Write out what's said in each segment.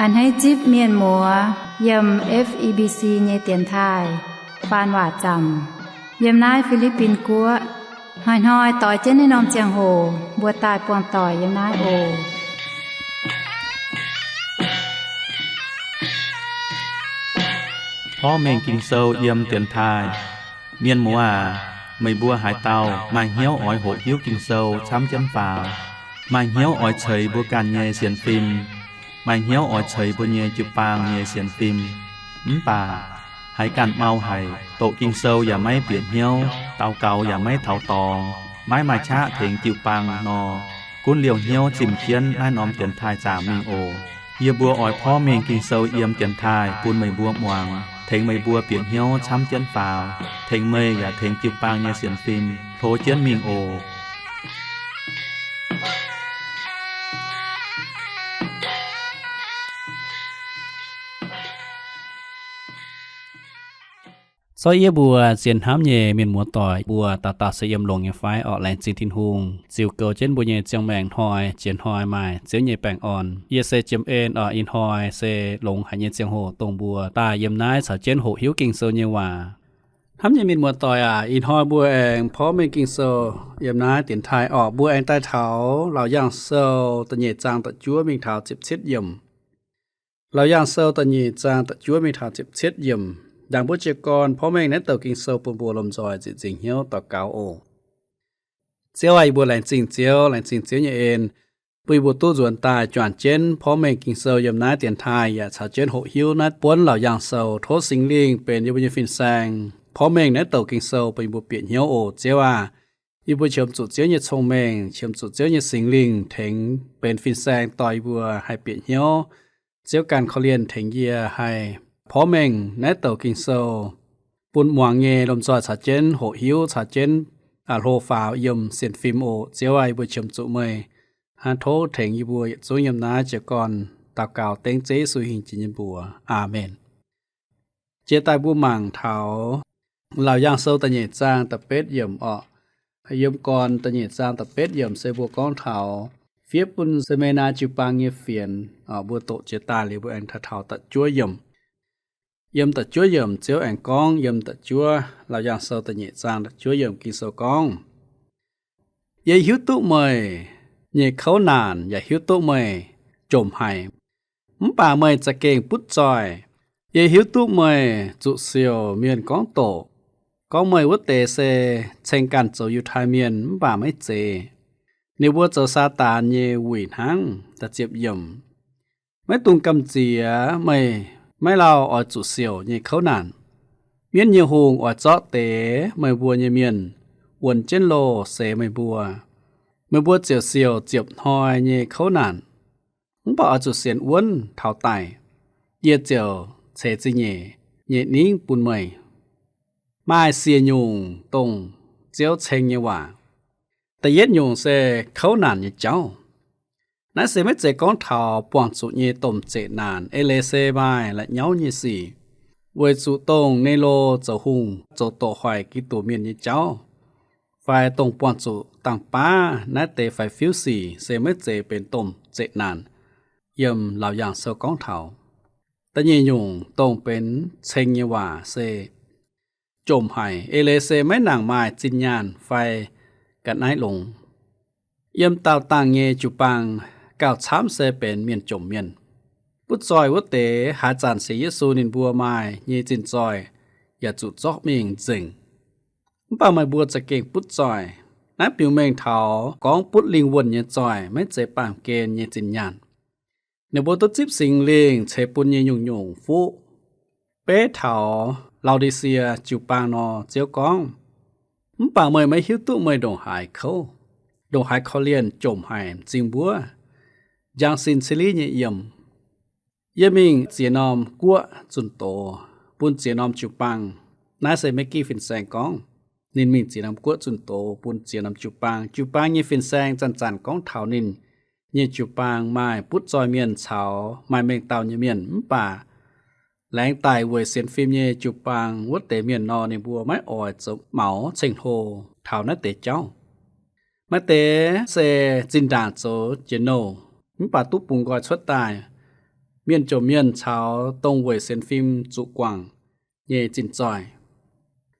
A'hneiv zipv mienh muoz yiem F E B C nyei dienx taaih faan waac zaamc yiem naaiv Fi^li^bin Guoqv. Hnoi-hnoi doix jienv naaiv norm ziangh hoc mbuo daaih buangh doic yiem naaiv oc. Porv mengh Ging-Sou yiem dienx taaih. Mienh muoz aac, meih mbuo haaix dauh maaih hnyouv oix hoqc hiuv Ging-Sou camv jienv faaux, maaih hnyouv oix ceix mbuo ganh nyei sienx fim, maaih hnyouv oix ceix mbuo nyei jiu-baang nyei sienx fim, mv baac haiz ganh mau haic, doqc Ging-Sou yaac maiv bieqc hnyouv, daux gaux yaac maiv taux dorngx, maiv maaih qaqv tengx jiu-baang nor, gunv liouh hnyouv zimh jienv naaiv norm dienx taaih zaamc mingh oc. Yie mbuo oix porv mengh Ging-Sou yiem dienx taaih bun meih mbuo muangx, tengx meih mbuo bieqc hnyouv camv jienv faaux, tengx meih yaac tengx jiu-baang nyei sienx fim hlo jienv mingh oc. Zorqv yie mbuo zien hnamv nyei mienh muoz-doic mbuo dauh dauh se yiem longx nyei fai? Orqc, laengz zingh Tin-Hungh ziux goux jienv mbuo nyei ziangh maengc hnoi jiex hnoi maaih Ziouv nyei baengh orn. Yie se Jiem En orqc. Ih hnoi se longx haic nyei ziangh hoc dongh mbuo daaih yiem naaiv caux jienv hoqc hiuv Ging-Sou nyei waac. Hnamv nyei mienh muoz-doic aac, ih hnoi mbuo aengx porv mengh Ging-Sou yiem naaiv dienx taaih orqc. Mbuo aengx daaih taux Laauc Yaangh Sou da'nyeic zaang da'juov mingh taux ziepc cietv yiemc. Laauc Yaangh Sou da'nyeic zaang da'juov mingh taux ziepc cietv yiemc. Ndaangc mbuo jiez gorn porv mengh naaiv douc Ging-Sou bun mbuo lomh nzoih nzieqc nzingc hnyouv daux gaux oc. Ziouv aac, yie mbuo laengz zingh Ziouv, laengz zingh Ziouv nyei en, bun yie mbuo duqv nzuonx daaih juangc jienv porv mengh Ging-Sou yiem naaiv dienx taaih yaac caux jienv hoqc hiuv naaiv buonv Laauc Yaangh Sou. Tov Singx Lingh benx yie mbuo nyei fin-saeng porv mengh naaiv douc Ging-Sou bun yie mbuo bieqc hnyouv oc. Ziouv aac, yie mbuo qiemx zuqc Ziouv nyei cong-mengh, qiemx zuqc Ziouv nyei Singx Lingh tengx benx fin-saeng dorh yie mbuo haih bieqc hnyouv Ziouv ganh korv-lienh tengx yie haih porv mengh naaiv douc Ging-Sou bun muangx nyei lomh nzoih caux jienv hoqc hiuv, caux jienv hlo faaux yiem sienx fim oc. Ziouv aac, yie mbuo qiemx zuqc meih hnangv. Tov tengx yie mbuo yietc zungv yiem naaiv jiez gorn daux gaux dengv Ziouv Yesu hingh jiex nyei mbuox. Aamen. Jiex daaih mbuo mangc taux Laauc Yaangh Sou da'nyeic zaang da'betv yiemc orqc. Yiem gorn da'nyeic zaang da'betv yiemc se mbuo gorngv taux fiev bun Se^me^naa jiu-baang nyei fienx. Mbuo doqc jiex daaih liuz mbuo aengx taux da'juov yiemc. Yiem da'juov yiemc Ziouv aengx gorngv, yiem da'juov, Laauc Yaangh Sou da'nyeic zaang da'juov yiemc Ging-Sou gorngv, Yie hiuv duqv meih nyei kouv naanc yaac hiuv duqv meih jomc haic, mv baac meih za'gengh butv zoih. Yie hiuv duqv meih zuqc siouc mienh gorngv doqc, gorngv meih wuov deix se ceng ganh zoux Yiutai Mienh mv baac maiv zeiz. Ninh mbuo zoux Saadaan nyei wuic hnangv. Da'ziepc yiemc, Maiv dungx gamh nziex meih maiv lauh oix zuqc siouc nyei kouv naanc. Mienv nyei hungh oix zorqv deix meih mbuo nyei mienh wuonx jienv loh seix meih mbuo. Meih mbuo ziouc siouc ziepc hnoi nyei kouv naanc. Mv baac oix zuqc sienx wuonv taux daic, yie ziouc ceix zingh nyeic nyei ningv bun meih. Maaih siec nyungc dongh Ziouv ceng nyei waac. Da'yietv nyungc se kouv naanc nyei jauv. Naaiv se maiv zeiz gorngv taux buangh zuqc nyei domh zeqc naanc, eix leiz se maaih la'nyauv nyei sic, weic zuqc dongh Nero zoux hungh zoux doqc hoic Giduc Mienh nyei jauv, fai dongh buangh zuqc dangh baav naaiv deix faix-fiuv sic se maiv zeiz benx domh zeqc naanc, yiem Laauc Yaangh Sou gorngv taux. Da'nyeic nyungc dongh benx ceng nyei waac se jomc haic, eix leiz se maiv nangc maaih zinh nyaanh fai ga'naaiv longx. Yiem daauh dangh nyei jiu-baang gauh camv se benx mienh jomc mienh. Butv zoih wuov deix haaix zanc sienx Yesu ninh mbuo maaih nyei zinh zoih yaac zuqc zorqv mingh nzengc. Mv baac meih mbuo za'gengh butv zoih. Naaiv biux mengh taux gorngv butv lingh wuonh nyei zoih maiv zeiz baamh gen nyei zinh nyaanh. Ninh mbuo duqv zipv Singx Lingh ceix bun nyei nyungc-nyungc fuqv. Beiv taux Lao^ndi^sie jiu-baang nor, Ziouv gorngv, Mv baac meih maiv hiuv duqv meih ndongc haaix kouv, ndongc haaix korv-lienh jomc haic m'zing mbuov, njang sin cie-liv nyei yiem. Yie mingh ziex norm guoqv zunh doz bun ziex norm jiu-baang. Naaiv se maiv ginv fin-saeng gorngv. Ninh mingh ziex norm guoqv zunh doz bun ziex norm jiu-baang. Jiu-baang nyei fin-saeng zanc-zanc gorngv taux ninh nyei jiu-baang maaih butv zoih mienh caux maaih mengh dauh nyei mienh, mv baac laengz daic weic sienx fim nyei jiu-baang wuov deix mienh nor, ninh mbuo maiv oix zoux maux ceng-hlo taux naaiv deix jauv. Maaih deix se zinh ndaangc zoux jiex nouh, mv baac duqv bungx nqoi cuotv daaih. mienh jomc mienh caux dongh weic sienx fim zuqc guangc nyei zinh zoih.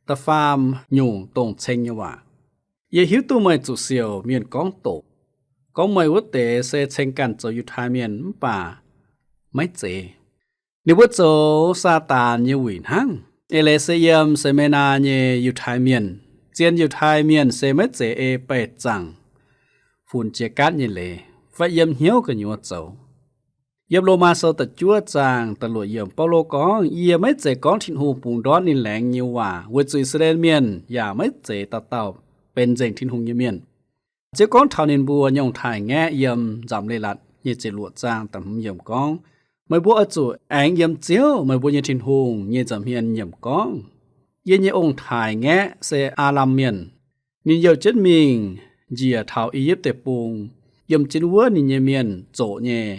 Da'faam nyungc dongh ceng nyei waac. Yie hiuv duqv meih zuqc siouc mienh gorngv doqc, gorngv meih wuov deix se ceng ganh zoux Yiutai Mienh mv baac maiv zeiz. Ninh mbuo zoux Saadaan nyei wuic hnangv. Eix leiz se yiem Smirnaa nyei Yiutai Mienh, zien Yiutai Mienh se maiv zeiz ei baih zaangc funx jiex gaatv nyei leiz fai yiem hnyouv gu'nyuoz zoux. Yiem Lomaa Sou da'juov zaang da'luoqc yiemc, Baulo gorngv, Yie maiv zeiz gorngv Tin-Hungh bungx ndortv ninh laengz nyei waac, weic zuqc I^saa^laa^en Mienh yaac maiv zeiz dauh dauh benx nzengc Tin-Hungh nyei mienh. Ziouv gorngv taux ninh mbuo nyungc taaih ngaeqv yiem Nzamc Leiz-Latc nyei ziepc luoqc zaang da'hmz yiemc gorngv, Meih mbuo oix zuqc aengx yiem Ziouv, meih mbuo nyei Tin-Hungh, nyei nza'hmien nyiemc gorngv, Yie nyei ong-taaix ngaeqv se Aa^lam Mienh. Ninh youh jienv mingh njiec taux I^yipv Deic-Bung, yiem jienv wuov ninh nyei mienh zoqc nyei.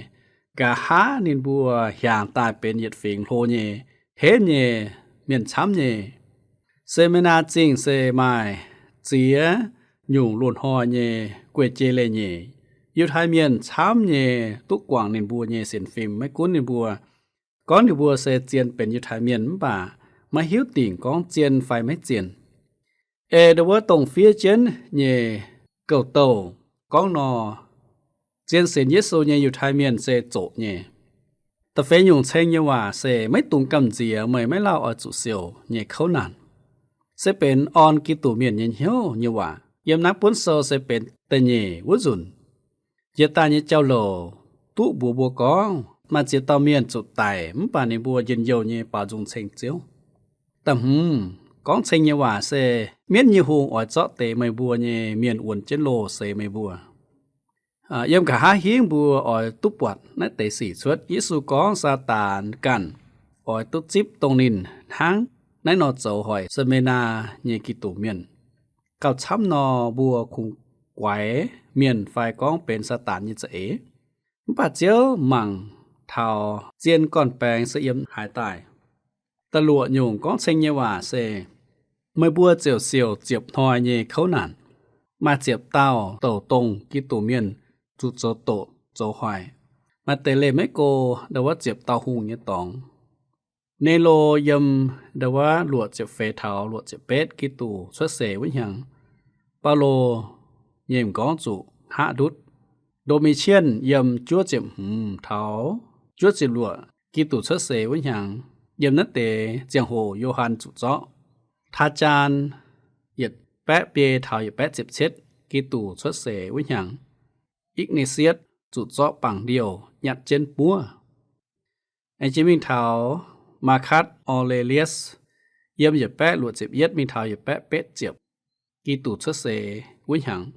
Nqa'haav ninh mbuo hiaangx daaih benx yietc fingx hlo nyei, henv nyei, mienh camv nyei. Smirnaa Zingh se maaih ziex nyungc loz-hnoi nyei guei-jei leiz-nyeic. Yiutai Mienh camv nyei duqv guangc ninh mbuo nyei sienx fim. Maiv gunv ninh mbuo gorngv ninh mbuo se zien benx Yiutai Mienh mv baac maiv hiuv dingc gorngv zien fai maiv zien. Ei ndau wuov dongh fiev jienv nyei gouv-douh gorngv nor, zien sienx Yesu nyei Yiutai Mienh se zoqc nyei. Da'feix nyungc ceng nyei waac se maiv dungx gamh nziex meih maiv lauh oix zuqc siouc nyei kouv naanc. Se benx orn Giduc Mienh nyei hnyouv nyei waac. Yiem naaiv buonv sou se benx da'nyeic wuov nzunc. Jiex daaih nyei jauv-louc duqv mbuox mbuo gorngv maaih ziex dauh mienh zuqc daic mv baac ninh mbuo njien-youh nyei baaux nzung ceng Ziouv. Da'hmz, gorngv ceng nyei waac se mienv nyei hungh oix zorqv deix meih mbuo nyei mienh wuonx jienv loh seix meih mbuo. Yiem nqa'haav hingv mbuo oix duqv buatc naaiv deix sic cuotv. Yesu gorngv Saadaan ganh oix duqv zipv dongh ninh hnangv naaiv nor zoux hoic Smirnaa nyei Giduc Mienh. Gauh camv nor mbuo kungx guaix mienh fai gorngv benx Saadaan nyei za'eix. Mv baac Ziouv mangc taux zien gorn-baengx se yiem haaix daaih. Da'luoqc nyungc gorngv ceng nyei waac se, meih mbuo ziouc siouc ziepc hnoi nyei kouv naanc. Maaih ziepc dauh douc dongh Giduc Mienh zuqc zoux doqc zoux hoic. Maaih deix leih maiv go ndau wuov ziepc dauh hungh nyei dorngx. Nero yiem ndau wuov luoqc ziepc feix taux luoqc ziepc betv Giduc cuotv seix wuov hnyangx, Baulo nyei m'nqorngv zuqc hngaqv ndutv. Ndo^mi^cien yiem juov ziepc hmz taux juov ziepc luoqc Giduc cuotv seix wuov hnyangx, yiem naaiv deix ziangh hoc Yo^han zuqc zorqv. Taa^jaan yietc baeqv biei taux yietc baeqv ziepc cietv Giduc cuotv seix wuov hnyangx, Ikc^ni^sietv zuqc zorqv bangc ndiouh nyatv jienv buov. Aengx jiex mingh taux Marcus Aurelius, yiem yietc baeqv luoqc ziepc yietv mingh taux yietc baeqv betv ziepc, Giduc cuotv seix wuov hnyangx.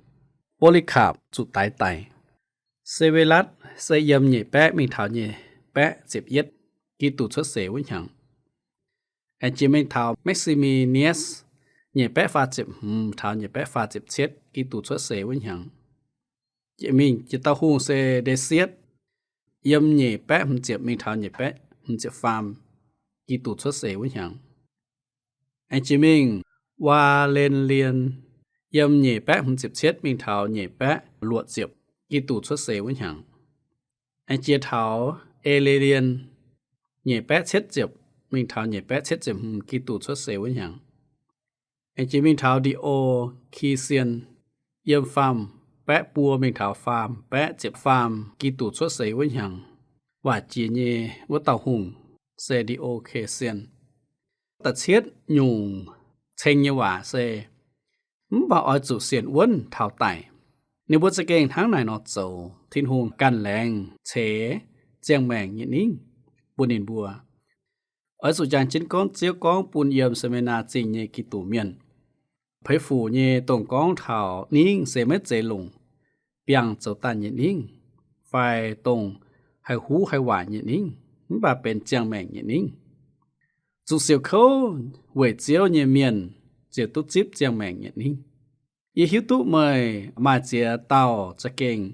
Polycarp zuqc daix daic. Sevelatv se yiem nyeic baeqv mingh taux nyeic baeqv ziepc yietv, Giduc cuotv seix wuov hnyangx. Aengx jiex mingh taux Maximinius, nyeic baeqv faah ziepc hmz taux nyeic baeqv faah ziepc cietv, Giduc cuotv seix wuov hnyangx. Jiex mingh jiex dauh hungh se Decius, yiem nyeic baeqv hmz ziepc mingh taux nyeic baeqv hmz ziepc faam, Giduc cuotv seix wuov hnyangx. Aengx jiex mingh Valerian, yiem nyeic baeqv hmz ziepc cietv mingh taux nyeic baeqv luoqc ziepc, Giduc cuotv seix wuov hnyangx. Aengx jiex taux Aurelian, nyeic baeqv cietv ziepc mingh taux nyeic baeqv cietv ziepc hmz, Giduc cuotv seix wuov hnyangx. Aengx jiex mingh taux Dio^ki^sien, yiem faam baeqv buo mingh taux faam baeqv ziepc faam, Giduc cuotv seix wuov hnyangx. Waaic jiex nyei wuov dauh hungh se Dio^ke^sien. Da'cietv nyungc ceng nyei waac se, mv baac oix zuqc sienx wuonv taux daic. Ninh mbuo za'gengh hnangv naaic nor zoux, Tin-Hungh ganh laengz ceix ziangh maengc nyei ningv bun ninh mbuo. Oix zuqc jangx jienv gorngv Ziouv gorngv bun yiem Smirnaa Zingh nyei Giduc Mienh. Peix fuc nyei dongh gorngv taux ningv se maiv zeiz longc biangh zoux daaih nyei ningv, fai dongh haih huv haih waaic nyei ningv, mv baac benx ziangh maengc nyei ningv. Zuqc siouc kouv weic Ziouv nyei mienh ziouc duqv zipv ziangh maengc nyei ningv. Yie hiuv duqv meih maaih ziex dauh za'gengh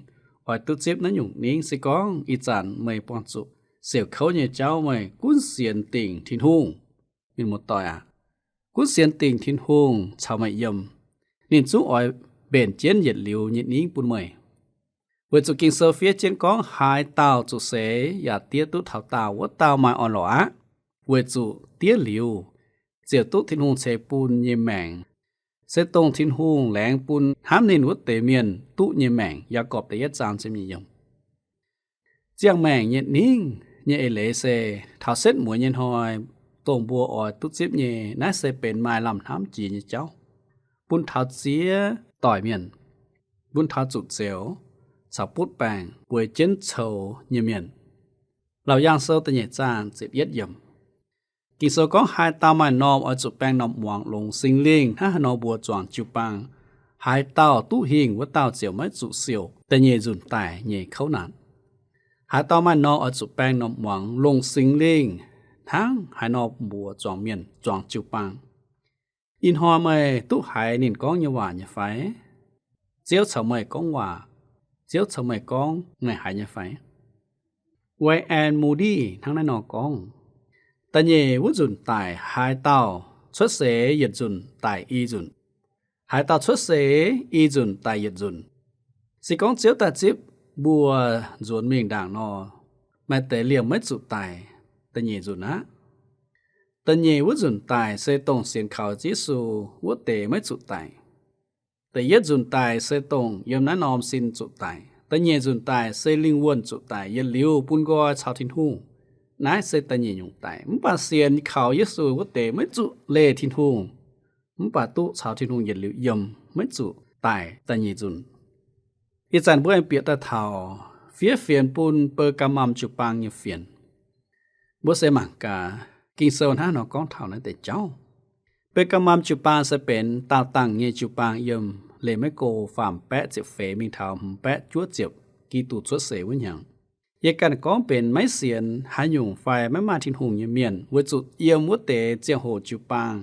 oix duqv zipv naaiv nyungc ningv. Se gorngv ih zanc meih buangh zuqc siouc kouv nyei jauv, meih gunv sienx dingc Tin-Hungh. Mienh muoz-doic aac, gunv sienx dingc Tin-Hungh caux meih yiem, ninh zungv oix mbenc jienv yietc liuz nyei ningv bun meih. Weic zuqc Ging-Sou fiev jienv gorngv haaix dauh zuqc seix yaac diev duqv taux daauh, wuov dauh maaih orn-lorqc aqv. Weic zuqc diev liuz ziouc duqv Tin-Hungh ceix bun nyei maengc, se dongh Tin-Hungh laengz bun hnamv ninh wuov deix mienh duqv nyei maengc. Yaagorpc da'yietv zaang ziepc nyeic yiemc. Ziangh maengc nyei ningv nyei eix leiz se taux setv mueiz nyei hnoi, dongh mbuo oix duqv zipv nyei. Naaiv se benx maaih lamh hnamv jiex nyei jauv bun taux ziex doic mienh, bun taux zuqc zioux caux butv baengc bueix jienv coux nyei mienh. Laauc Yaangh Sou da'nyeic zaang ziepc yietv yiemc. Ging-Sou gorngv, haaix dauh maaih norm oix zuqc baeng norm muangx longx Singx Lingh hnangv haaix nor mbuox zuangx jiu-baang, haaix dauh duqv hingh, wuov dauh ziouc maiv zuqc siouc da'nyeic nzunc daic nyei kouv naanc. Haaix dauh maaih norm oix zuqc baeng norm muangx longx Singx Lingh hnangv haaix nor mbuox zuangx mienh, zuangx jiu-baang. Ih hnoi meih duqv haiz ninh gorngv nyei waac nyei fai? Ziouv caux meih gorngv waac, Ziouv caux meih gorngv meih haiz nyei fai? Wayne Moody hnangv naaiv nor gorngv, da'nyeic wuov nzunc daic haaix dauh cuotv seix yietc nzunc daic i nzunc, haaix dauh cuotv seix i nzunc daic yietc nzunc. Se gorngv Ziouv daaih zipv mbuo nzuonx mingh ndaangc nor, maaih deix liemh maiv zuqc daic da'nyeic nzunc aqv. Da'nyeic wuov nzunc daic se dongh sienx kaux Yesu wuov deix maiv zuqc daic. Da'yietv nzunc daic se dongh yiem naaiv norm sin zuqc daic. Da'nyeic nzunc daic se lingh wuonh zuqc daic yietc liuz bun nqoi caux Tin-Hungh. Naaiv se da'nyeic nyungc daic. Mv baac sienx kaux Yesu wuov deix maiv zuqc leih Tin-Hungh, mv baac duqv caux Tin-Hungh yietc liuz yiem, maiv zuqc daic da'nyeic nzunc. Ih zanc mbuo aengx bieqc daaih taux fiev fienx bun Beu^gaa^mam jiu-baang nyei fienx. Mbuo se mangc gaax Ging-Sou hnangv nor gorngv taux naaiv deix jauv. Beu^gaa^mam jiu-baang se benx daauh dangh nyei jiu-baang yiem Leiz-Maiv Go faam baeqv ziepc feix mingh taux hmz baeqv juov ziepc Giduc cuotv seix wuov hnyangx. Yie ganh gorngv benx maiv sienx haaix nyungc fai maiv maaih Tin-Hungh nyei mienh, weic zuqc yiem wuov deix ziangh hoc jiu-baang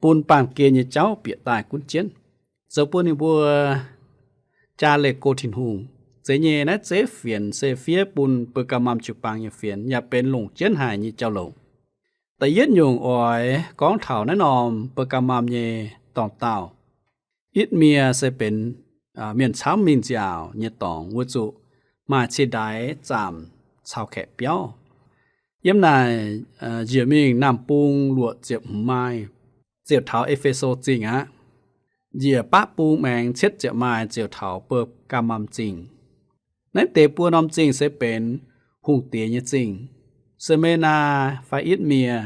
bun baamh gen nyei jauv bieqc daaih gunv jienv, zoux bun ninh mbuo jaa leih go Tin-Hungh. Zeiz nyei, naaiv zeiv fienx se fiev bun Beu^gaa^mam jiu-baang nyei fienx, yaac benx longc jienv haic nyei jauv-louc. Da'yietv nyungc oix gorngv taux naaiv norm Beu^gaa^mam nyei dorngx daauh. Itv^mie se benx mienh camv mingh nziaauc nyei dorngx, weic zuqc maaih cie-ndaix zaamc caux kaeqv biauv. Yiem naaic njiec mingh naamh bung luoqc ziepc hmz maaih, ziouc taux E^fe^so Zingh aqv. Njiec baqv bung maengx cietv ziepc maaih ziouc taux Beu^gaa^mam Zingh. Naaiv deix buo norm zingh se benx hungh diex nyei zingh. Se^me^naa fai Itv^mie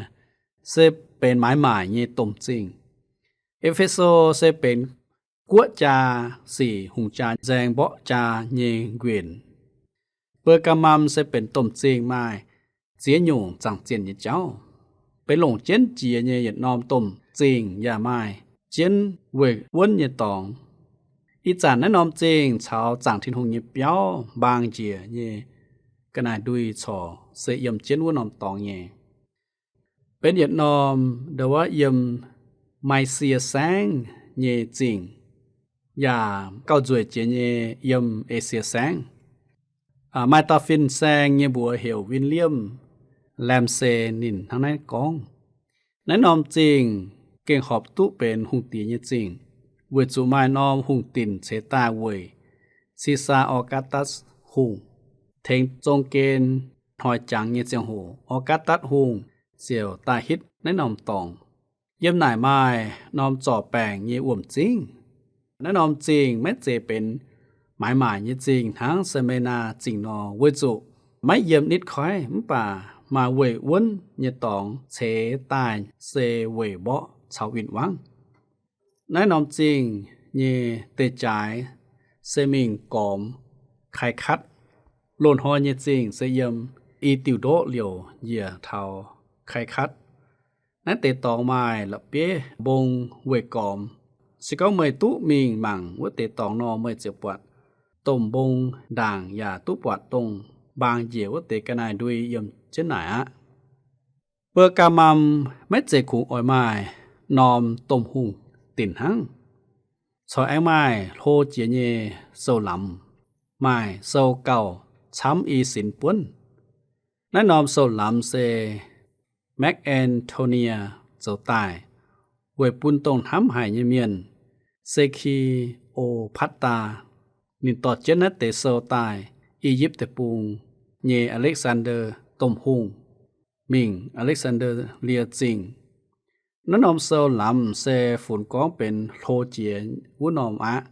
se benx maaiz maaic nyei domh zingh. E^fe^so se benx guoqv jaa sic hungh jaa nzaeng mborqv jaa nyei nquenc. Beu^gaa^mam se benx domh zingh maaih ziex nyungc zaangc zienh nyei jauv, benx longc jienv jiex nyei yietc norm domh zingh yaac maaih jienv weih wuonv nyei dorngx. Ih zanc naaiv norm zingh caux zaangc Tin-Hungh nyei biauv mbaang njiec nyei ga'naaiv-ndui corc se yiem jienv wuov norm dorngx nyei. Benx yietc norm ndo wuov yiem Mai^sie Saengv nyei zingh, yaac gauh nzueic jiex nyei yiem Esie Saengv. Maaih dauh fin-saeng nyei mbuox heuc William Ramsay, ninh hnangv naaiv gorngv, naaiv norm zingh gengh horpc duqv benx hungh diex nyei zingh, weic zuqc maaih norm hungh dinc ceix daaih weic Caesar Augustus Hungh. Tengx zong gen hnoi jangx nyei ziangh hoc, Augustus Hungh ziouc daaih hitv naaiv norm dorngx. Yiem naaic maaih norm zorc baengc nyei wuom-zingv. Naaiv norm zingh maiv zeiz benx maaiz maaic nyei zingh hnangv Semena Zingh nor, weic zuqc maiv yiem nitv koiv, mv baac maaih weih wuonv nyei dorngx ceix daaih se weic mborqv caux win-wangv. Naaiv norm zingh nyei deic-jaaix se mingh gormx Kai Katv. Loz-hnoi nyei zingh se yiem i diuh ndoqv liouc njiec taux Kai Katv. Naaiv deix dorngx maaih la'bieiv mbong weih gormx. Se gorngv meih duqv mingh mangc wuov deix dorngx nor, meih ziouc buatc domh mbong ndaangc yaac duqv buatc dongh mbaang njiec wuov deix ga'naaiv-ndui yiem jienv naaic aqv. Beu-gaa^mam maiv zeiz kungx oix maaih norm domh hungh dinc hnangv. Corc aengx maaih hlo jiex nyei sou-lamz, maaih sou gauh camv i sinx buonv. Naaiv norm sou-lamz se Mark Antonia zoux daaih weic bun dongh hnamv haic nyei mienh, Se^ki^o^patv^taa, ninh dorh jienv naaiv deix sou daaih I^yipv Deic-Bung nyei Aleksaander Domh Hungh mingh Aleksaander^lie Zingh. Naaiv norm sou lamz se funx gorngv benx hlo jiex wuov norm aqv.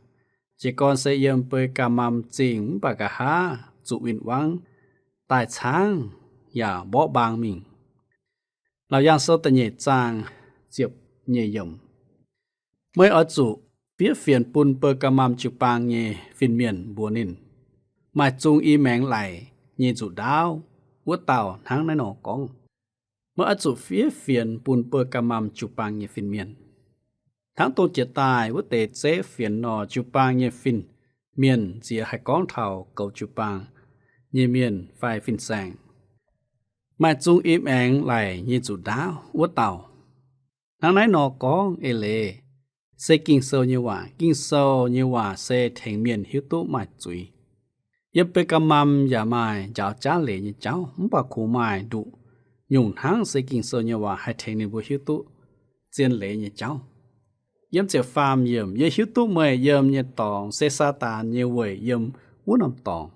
Jiez gorn se yiem Beu^gaa^mam Zingh mv baac nqa'haav zuqc win-wangv daaih caangv yaac mborqv mbaang mingh. Laauc Yaangh Sou da'nyeic zaang ziepc nyeic yiemc. Meih oix zuqc fiev fienx bun Beu^gaa^mam jiu-baang nyei fin-mienh mbuox ninh, maaih zung i maengx laic nyei nzuqc ndaauv wuov dauh hnangv naaiv nor gorngv. Meih oix zuqc fiev fienx bun Beu^gaa^mam jiu-baang nyei fin-mienh, hnangv dongh jiex daaih wuov deix zeiv fienx nor, jiu-baang nyei fin-mienh nziex haih gorngv taux goux jiu-baang nyei mienh fai fin-saeng. Maaih zung i maengx laic nyei nzuqc ndaauv wuov dauh hnangv naaiv nor gorngv eix leiz se Ging-Sou nyei waac. Ging-Sou nyei waac se tengx mienh hiuv duqv maaih zuiz. Yiem Beu^gaa^mam yaac maaih njaaux jaav leiz nyei jauv, mv baac kungx maaih nduqc nyungc hnangv se Ging-Sou nyei waac haih tengx ninh mbuo hiuv duqv zien leiz nyei jauv. Yiem ziepc faam yiemc, yie hiuv duqv meih yiem nyei dorngx se Saadaan nyei weic yiem wuov norm dorngx.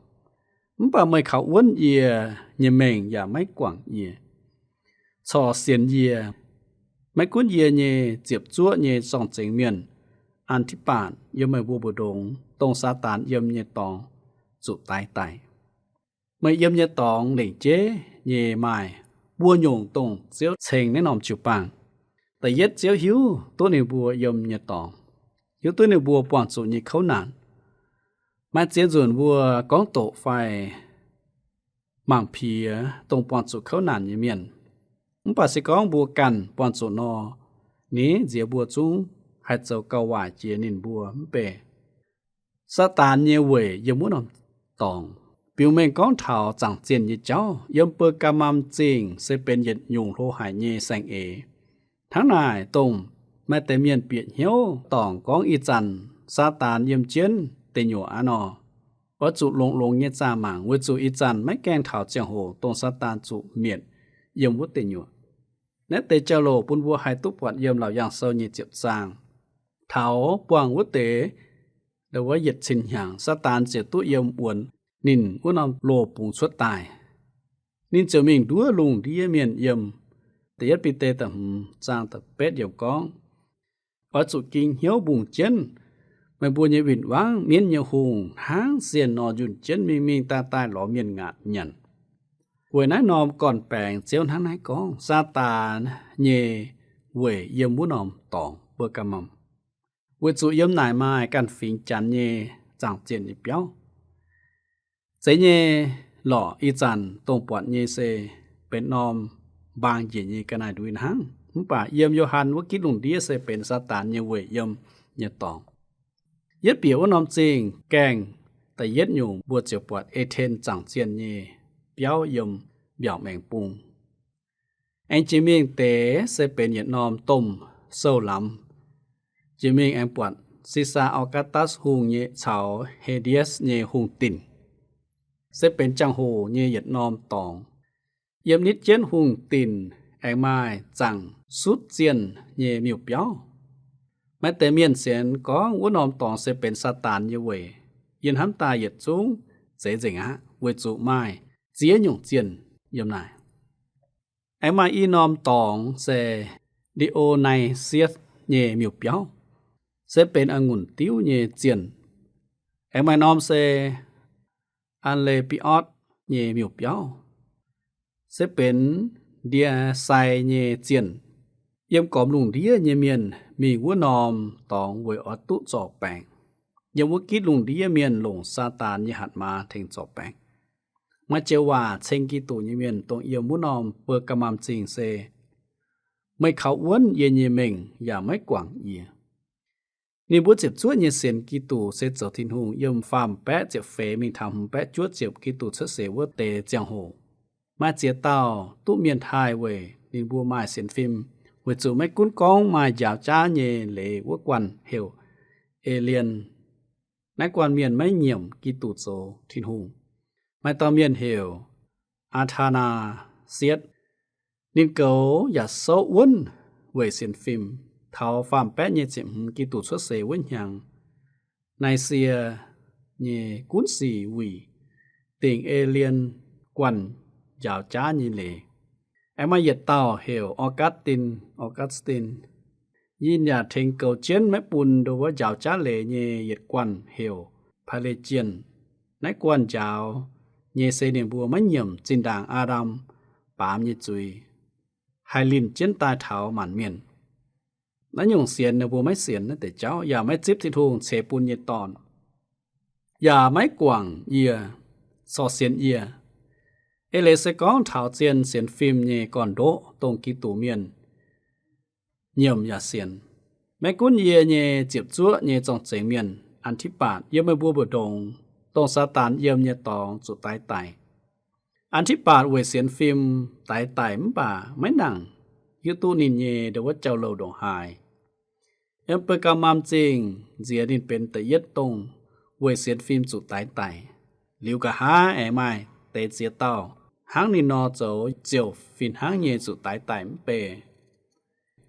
Mv baac meih kaux wuonv yie nyei mengh yaac maiv guangc yie, corc sienx yie. Maiv gunv yie nyei ziepc zuoqv nyei zorng-zengx mienh, An^ti^batc, yiem meih mbuo mbu'ndongx, dongh Saadaan yiem nyei dorngx, zuqc daix daic. Meih yiem nyei dorngx lengc jeiv nyei maaih buo nyungc dongh Ziouv ceng naaiv norm jiu-baang. Da'yietv, Ziouv hiuv duqv ninh mbuo yiem nyei dorngx, hiuv duqv ninh mbuo buangh zuqc nyei kouv naanc. Maaih ziex nzunc mbuo gorngv doqc fai mangc piex dongh buangh zuqc kouv naanc nyei mienh. Mv baac se gorngv mbuo ganh buangh zuqc nor, ninh nziex mbuo zungv haih zoux gauh waaic jiex ninh mbuo mv bei. Saadaan nyei weic yiem wuov norm dorngx biux mengh gorngv taux zaangc zienh nyei jauv. Yiem Beu^gaa^mam Zingh se benx yietc nyungc hlo haic nyei saeng-eix. Hnangv naaic, dongh maaih deix mienh bieqc hnyouv dorngc gorngv ih zanc Saadaan yiem jienv deic nyuoqc aqv nor, oix zuqc longx-longx nyei zaah mangc, weic zuqc ih zanc maiv gaengh taux ziangh hoc dongh Saadaan zuqc mietc yiem wuov deic nyuoqc. Naaiv deix jauv-louc bun mbuo haih duqv buatc yiem Laauc Yaangh Sou nyei ziepc zaang taux buangh wuov deix, wuov yietc cin hnyangx, Saadaan ziouc duqv yiem wuonx ninh wuov norm loz-bungx cuotv daaih. Ninh ziouc mingh nduov lungh ndiev mienh yiem. Da'yietv Bide da'hmz zaang da'betv yiemc gorngv, oix zuqc ging hnyouv mbungh jienv meih mbuo nyei win-wangv. Mienv nyei hungh hnangv sienh nor njunh jienv mingh mingh daaih daaih lorz mienh ngaatc nyanc. Weic naaiv norm gorn-baengx Ziouv hnangv naaiv gorngv, Saadaan nyei weic yiem wuov norm dorngx, Beu^gaa^mam, weic zuqc yiem naaic maaih ganh fingx Janx nyei zaangc zienh nyei biauv. Zeiz nyei lorqc, ih zanc dongh buatc nyei se benx norm mbaang njiec nyei ga'naaiv ndui hnangv. Mv baac yiem Yo^han wuov gitv lungh ndiev se benx Saadaan nyei weic yiem nyei dorngx. Yietv bieqc wuov norm zingh gaengh da'yietv nyungc, mbuo ziouc buatc E^ten zaangc zienh nyei biauv yiem mbiaauc maengx bung. Aengx jiex mingh deix se benx yietc norm domh sou lamz. Jiex mingh aengx buatc Sisar Augustus Hungh nyei caux Hades nyei hungh dinc, se benx jangx-hoc nyei yietc norm dorngx. Yiem nitv jienv hungh dinc aengx maaih zaangc sutv zienh nyei miuc biauv. Maaih deix mienh sienx gorngv wuov norm dorngx se benx Saadaan nyei weic. Yie hnamv daaih yietc zungv zeiz nzengc aqv, weic zuqc maaih ziex nyungc zienh yiem naaic. Aengx maaih i norm dorngx se Ndio^naa^sietv nyei miuc biauv, se benx a'ngunc diuv nyei zienh. Aengx maaih norm se Aa^le^mpi^otv nyei miuc biauv, se benx ndie-sai nyei zienh. Yiem gormx lungh ndiev nyei mienh mingh wuov norm dorngx weic oix duqv zorc baengc. Yiem wuov gitv lungh ndiev mienh longc Saadaan nyei hatc maaz tengx zorc baengc. Maaih joux waac ceng Giduc nyei mienh dongh yiem wuov norm Beu^gaa^mam Zingh se, meih kaux wuonv yie nyei mengh yaac maiv guangc yie. Ninh mbuo ziepc zuoqv nyei sienx Giduc se zoux Tin-Hungh yiem faam baeqv ziepc feix mingh taux hmz baeqv juov ziepc Giduc cuotv seix wuov deix ziangh hoc, maaih ziex dauh duqv mienh taaih weic ninh mbuo maaih sienx fim, weic zuqc maiv gunv gorngv maaih njaaux jaav nyei leiz wuov guanh heuc Aalien. Naaiv guanh mienh maiv nyiemc Giduc zoux Tin-Hungh. Maaih dauh mienh heuc Aa^taa^naa^sietv. Ninh goux yaac souv wuonv weic sienx fim. Taux faam baeqv nyei ziepc hmz Giduc cuotv seix wuov hnyangx, Naa^i^sie nyei gunv sic wuic dingc ei lien guanh njaaux jaav nyei leiz. Aengx maaih yietc dauh heuc Augustin, Augustin. Yie yaac tengx goux jienv maiv bun ndo wuov njaaux jaav leiz nyei yietc guanh heuc Pelagian. Naaiv guanh njaaux nyei se ninh mbuo maiv nyiemc zinh ndaangc Aa^ndam baamz nyei zuiz haih linh jienv daaih taux maanc mienh. Naaiv nyungc sienx ninh mbuo maiv sienx naaiv deix jauv, yaac maiv zipv Tin-Hungh ceix bun nyei Dorn, yaac maiv guangc yie, corc sienx yie. Eix leiz se gorngv taux zien sienx fim nyei gorn-ndoqv, dongh Giduc mienh nyiemc yaac sienx. Maiv gunv yie nyei ziepc zuoqv nyei zorng-zengx mienh, An^ti^batc, yiem meih mbuo mbu'ndongx, dongh Saadaan yiem nyei dorngx zuqc daix daic. An^ti^batc weic sienx fim daix daic mv baac maiv nangc hiuv duqv ninh nyei ndo wuov jauv-louh ndongc haaix. Yiem Beu^gaa^mam Zingh nziex ninh benx da'yietv dongh weic sienx fim zuqc daix daic. Liuz nqa'haav aengx maaih deix ziex dauh hnangv ninh nor zoux ziouc fih hnangv nyei zuqc daix daic mv bei.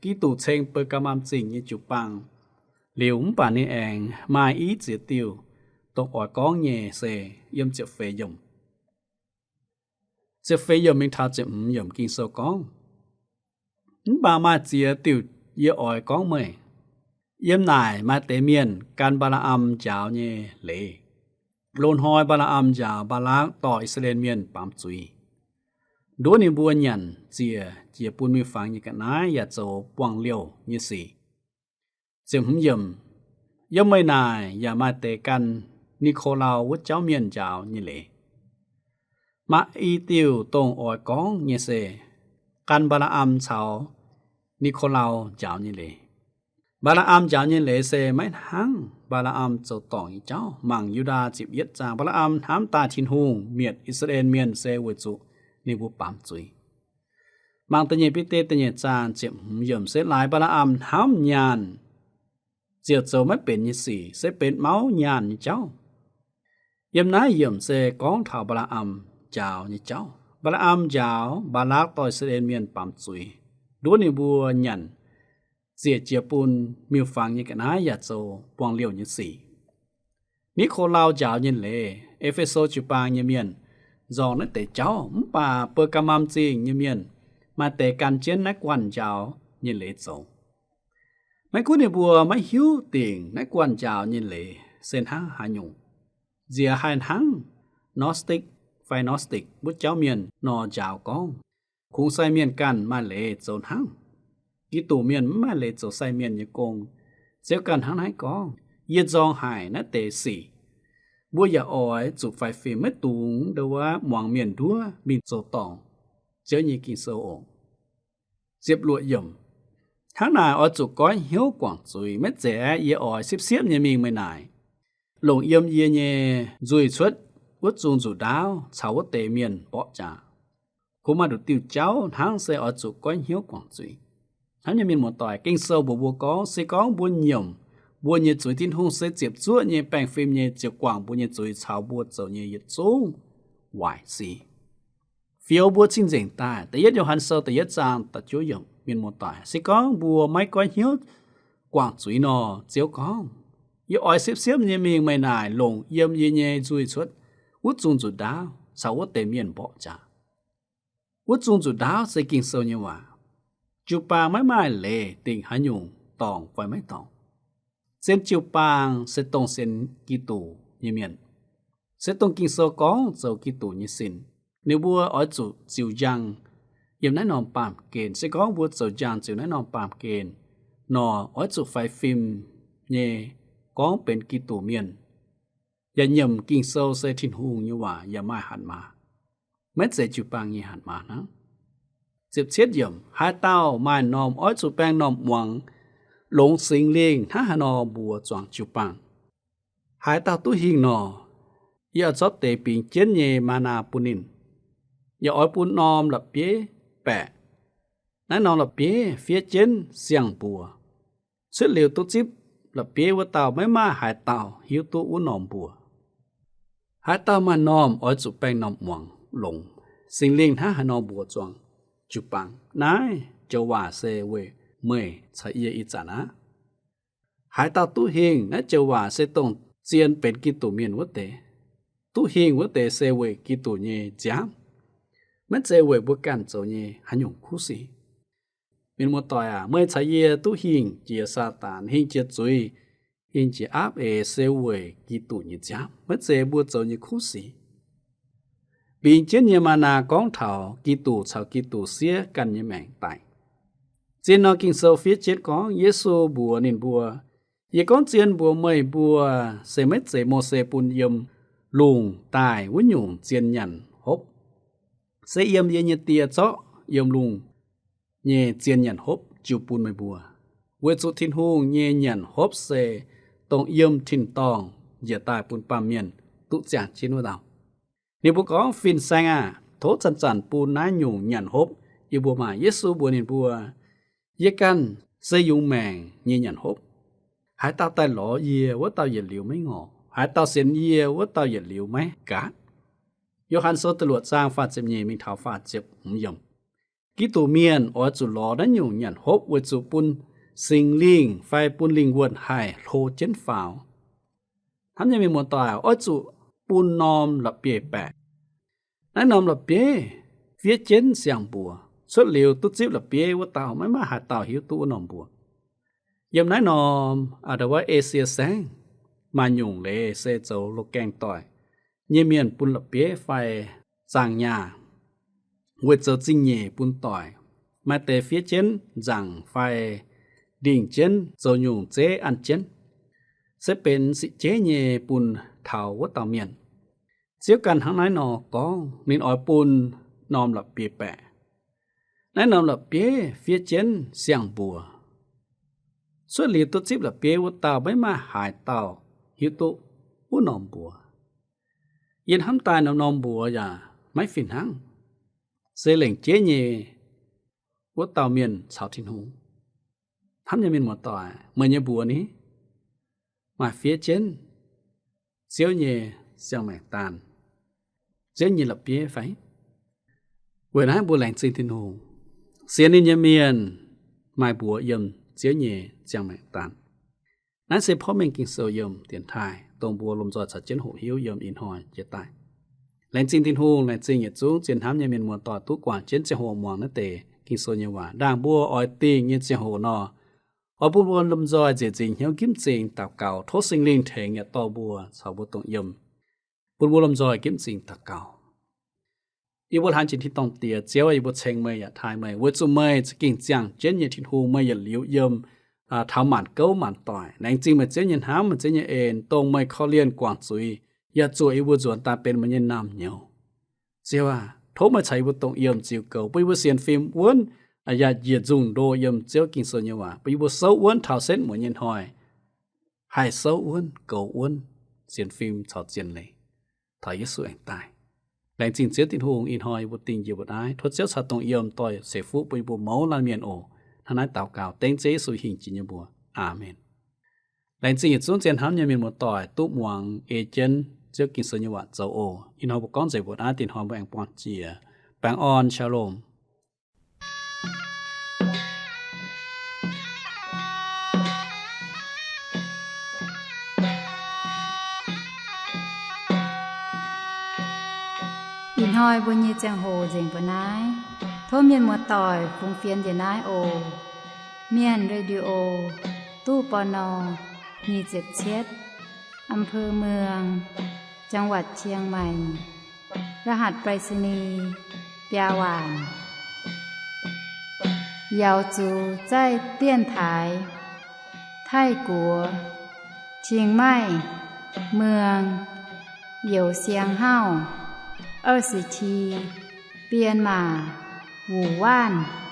Giduc ceng Beu^gaa^mam Zingh nyei jiu-baang liuz, mv baac ninh aengx maaih i ziex diuh dongh oix gorngv nyei se yiem ziepc feix yiemc. Ziepc feix yiemc mingh taux ziepc hmz yiemc Ging-Sou gorngv, mv baac maaih ziex diuc yie oix gorngv meih. Yiem naaic maaih deix mienh gan Mbaa^laa^am njaaux nyei leiz. Loz-hnoi Mbaa^laa^am njaaux Mbaalakv dorh I^saa^laa^en Mienh baamz zuiz, nduov ninh mbuo nyanc ziec jiex bun miuc-fangx nyei ga'naaiv yaac zoux buangh liouh nyei sic. Ziepc hmz yiemc, yiem meih naaic yaac maaih deix gan Ni^ko^lau wuov jauv mienh njaaux nyei leiz. Maaih i diuc dongh oix gorngv nyei se gan Mbaa^laa^am caux Ni^ko^lau njaaux nyei leiz. Mbaa^laa^am njaaux nyei leiz se maiv hnangv Mbaa^laa^am zoux dorngc nyei jauv mangc Yu^ndaa ziepc yietv zaang. Mbaa^laa^am hnamv daaih Tin-Hungh mietc I^saa^laa^en Mienh se weic zuqc ninh mbuo baamz zuiz. Mangc da'nyeic Bide da'nyeic zaang ziepc hmz yiemc se laaix Mbaa^laa^am hnamv nyaanh ziouc zoux maiv benx nyei sic, se benx mauv nyaanh nyei jauv. Yiem naaiv yiemc se gorngv taux Mbaa^laa^am njaaux nyei jauv. Mbaa^laa^am njaaux Mbaalakv dorh I^saa^laa^en Mienh baamz zuiz, nduov ninh mbuo nyanc ziec jiex bun miuc-fangx nyei ga'naaiv yaac zoux buangh liouh nyei sic. Ni^ko^lau njaaux nyei leiz, E^fe^so jiu-baang nyei mienh nzorng naaiv deix jauv, mv baac Beu^gaa^mam Zingh nyei mienh maaih deix gan jienv naaiv guanh njaaux nyei leiz zoux. Maiv gunv ninh mbuo maiv hiuv dingc naaiv guanh njaaux nyei leiz se hnangv haaix nyungc, nziex haih hnangv Gnostic fai Gnostic wuov jauv mienh nor njaaux gorngv, kungx sai mienh ganh maaih leiz zoux hnangv. Giduc mienh mv maaih leiz zoux sai mienh nyei gong. Ziouv ganh hnangv naaiv gorngv, yie nzorng haic naaiv deix sic. Mbuo yaac oix zuqc faix fim, maiv dungx ndo wuov muangx mienh nduov mingh zoux dorngc. Ziouv nyei Ging-Sou oc. Ziepc luoqc yiemc, hnangv naaic oix zuqc goiv hnyouv guangc zuiz. Maiv zeiz aeqv, yie oix siepv-siepv nyei mingh meih naaic, longc yiem yie nyei nzuih cuotv wuov zungh nzuqc ndaauv caux wuov deix mienh mborqv jaax. Kungx maaih nduqc diuh jauv hnangv se oix zuqc goiv hnyouv guangc zuiz. Hnamv nyei mienh muoz-doic, Ging-Sou mbuox mbuo gorngv, se gorngv mbuo nyiemc mbuo nyei zuiz, Tin-Hungh se ziepc zuoqv nyei, baengh fim nyei, ziouc guangc mbuo nyei zuiz caux mbuo zoux nyei yietc zungv waaic sic, fioux mbuo cing-nzengc daaih. Da'yietv Yo^han Sou da'yietv zaang da'juov yiemc, mienh muoz-doic, se gorngv mbuo maiv goiv hnyouv guangc zuiz nor, Ziouv gorngv, yie oix siepv-siepv nyei mingh meih naaic, longc yiem yie nyei nzuih cuotv wuov zungh nzuqc ndaauv caux wuov deix mienh mborqv jaax. Wuov zungh nzuqc ndaauv se Ging-Sou nyei waac. Jiu-baang maiv maaih leiz dingc haaix nyungc dorngc fai maiv dorngc. Zien jiu-baang se dongh sienx Giduc nyei mienh, se dongh Ging-Sou gorngv zoux Giduc nyei sin. Ninh mbuo oix zuqc ziux njang yiem naaiv norm baamh gen. Se gorngv mbuo zoux njang ziux naaiv norm baamh gen nor, oix zuqc faix fim nyei gorngv benx Giduc mienh, yaac nyiemc Ging-Sou se Tin-Hungh nyei waac, yaac maaih hatc maaz. Maiv zeiz jiu-baang nyei hatc maaz hnangv. Ziepc cietv yiemc, haaix dauh maaih norm oix zuqc baeng norm muangx, longx Singx Lingh hnangv haaix nor mbuox zuangx jiu-baang. Haaix dauh duqv hingh nor, yie oix zorqv deix bingx jienv nyei maa^naa bun ninh, yaac oix bun norm la'bieiv baeqc. Naaiv norm la'bieiv fiev jienv siang-mbuox. Cuotv liuz duqv zipv la'bieiv wuov dauh maiv maaih haaix dauh hiuv duqv wuov norm mbuox. Haaix dauh maaih normh oix zuqc baeng normh muangx longx. Singx Lingh hnangv haaix nor mbuox zuangx jiu-baang. Naaiv joux waac se weic meih caux yie ih zanc aqv. Haaix dauh duqv hingh, naaiv joux waac se dongh zien benx Giduc mienh wuov deix, duqv hingh wuov deix se weic Giduc nyei nziaamv, maiv zeiz weic mbuo ganh zoux nyei haaix nyungc kuv sic. Mienh muoz-doic aac, meih caux yie duqv hingh jiex Saadaan, hingh jiex zuiz, hingh jiex aapv eix se weic Giduc nyei nziaamv, maiv zeiz mbuo zoux nyei kuv sic. Bingx jienv nyei maa naah gorngv taux Giduc caux Giduc siev ganh nyei maengc daic. Zien nor Ging-Sou fiev jienv gorngv Yesu mbuox ninh mbuo, yie gorngv zien mbuox meih mbuo, se maiv zeiz Mose bun yiem lungh daaih wuov nyungc zien nyanc hopv. Se yiem yie nyei Die zorqv yiem lungh nyei zien nyanc hopv jiu bun meih mbuo, weic zuqc Tin-Hungh nyei nyanc hopv se dongh yiem tin-dorngh njiec daaih bun baamh mienh duqv ziangh jienv wuov dauh. Ninh mbuo gorngv, fin-saeng aah! Tov zanc-zanc bun naaiv nyungc nyanc hopv yie mbuo maah! Yesu mbuox ninh mbuo, yie ganh se yungz maengc nyei nyanc hopv. Haaix dauh daaih lorz yie, wuov dauh yietc liuz maiv ngorc. Haaix dauh sienx yie, wuov dauh yietc liuz maiv gaatv. Yo^han Sou da'luoqc zaang faah ziepc nyeic mingh taux faah ziepc hmz yiemc. Giduc mienh oix zuqc lorz naaiv nyungc nyanc hopv weic zuqc bun Singx Lingh fai bun lingh wuonh haih hlo jienv faaux. Hnamv nyei mienh muoz-doic, oix zuqc bun norm la'bieiv-baeqc. Naaiv norm la'bieiv fiev jienv siang-mbuox. Cuotv liuz duqv zipv la'bieiv wuov dauh maiv maaih haaix dauh hiuv duqv wuov norm mbuox. Yiem naaiv norm a'ndau wuov Esie Saengv maaih nyungc leiz se zoux loz-gaeng doic nyei mienh bun la'bieiv fai zaangh nyaah weic zoux zingh nyeic bun doic. Maaih deix fiev jienv nzaangc fai ndingh jienv zoux nyungc zeiv an jienv, se benx sic jeiv nyei bun taux wuov dauh mienh. Ziouv ganh hnangv naaiv nor gorngv ninh oix bun norm la'bieiv-baeqc. Naaiv norm la'bieiv fiev jienv siang-mbuox. Cuotv liuz duqv zipv la'bieiv wuov dauh maiv maaih haaix dauh hiuv duqv wuov norm mbuox. Yie hnamv daaih norm-norm mbuox yaac maiv fih hnangv, se lengc jeiv nyei wuov dauh mienh caux Tin-Hungh. Hnamv nyei mienh muoz-doic, meih nyei mbuox ni maaih fiev jienv Ziouv nyei siang-maengc daan, Ziouv nyei la'bieiv fai? Weic naaiv mbuo laengz zingh Tin-Hungh, sienx ninh nyei mienh maaih mbuox yiem Ziouv nyei siang-maengc daan. Naaiv se porv mengh Ging-Sou yiem dienx taaih, dongh mbuo lomh nzoih caux jienv hoqc hiuv yiem ih hnoi jiez daaih. Laengz zingh Tin-Hungh, laengz zingh yietc zungv zien hnamv nyei mienh muoz-doic duqv guangc jienv ziangh hoc muangx naaiv deix Ging-Sou nyei waac. Ndaangc mbuo oix dingh nyei ziangh hoc nor, oix bun mbuo lomh nzoih nzieqc nzingc hnyouv gimv zingh daux gaux, tov Singx Lingh tengx yaac dorh mbuo caux mbuo dongh yiem, bun mbuo lomh nzoih gimv zingh daux gaux. Yie mbuo hlaang jiex tin-dorngh Diex, Ziouv, yie mbuo ceng meih yaac taaih meih, weic zuqc meih za'gengh ziangh jienv nyei Tin-Hungh, meih yietc liuz yiem taux maanc gouv maanc doic. Laengz zingh meih Ziouv nyei hnamv, meih Ziouv nyei en, dongh meih korv-lienh guangc zuiz, yaac zuoqc yie mbuo nzuonx daaih benx meih nyei naamh nyouz. Ziouv aac, tov meih caux yie mbuo dongh yiem ziux goux, bun yie mbuo sienx fim wuonv, yaac njiec nzungh ndo yiem Ziouv Ging-Sou nyei waac, bun yie mbuo souv wuonv taux setv muonz nyei hnoi haih souv wuonv, goux wuonv, sienx fim caux zien leiz taux Yesu aengx daaih. Laengz zingh Ziouv Tin-Hungh, ih hnoi yie mbuo dingh njiec mbuo naaiv. Tov Ziouv caux dongh yiem doix ceix fuqv bun yie mbuo mouz laanh mienh oc. Hnangv naaiv daux gaux dengv Ziouv Yesu hingh jiex nyei mbuox. Aamen. Laengz zingh yietc zungv zien hnamv nyei mienh muoz-doic duqv muangx ei jienv Ziouv Ging-Sou nyei waac zoux oc. Ih hnoi mbuo gorngv nzengc mbuo naaiv, dinh hnoi mbuo aengx buangh jiex. Baengh orn, shalom. Ih hnoi mbuo nyei ziangh hoc nzengc mbuo naaiv. Tov mienh muoz-doic fungx fienx njiec naaiv oc. Mienh Radio, ตู้ ปณ. nyic ziepc cietv, อำเภอเมือง จังหวัดเชียงใหม่ รหัสไปรษณีย์ biaa waanc. Yaux zuqc zaih dienx taaix Taiv-Guoqv, Chiang Mai, Muang, Youz Siang Hauv, 二十七, Bienh Maac, Wuc Waanv.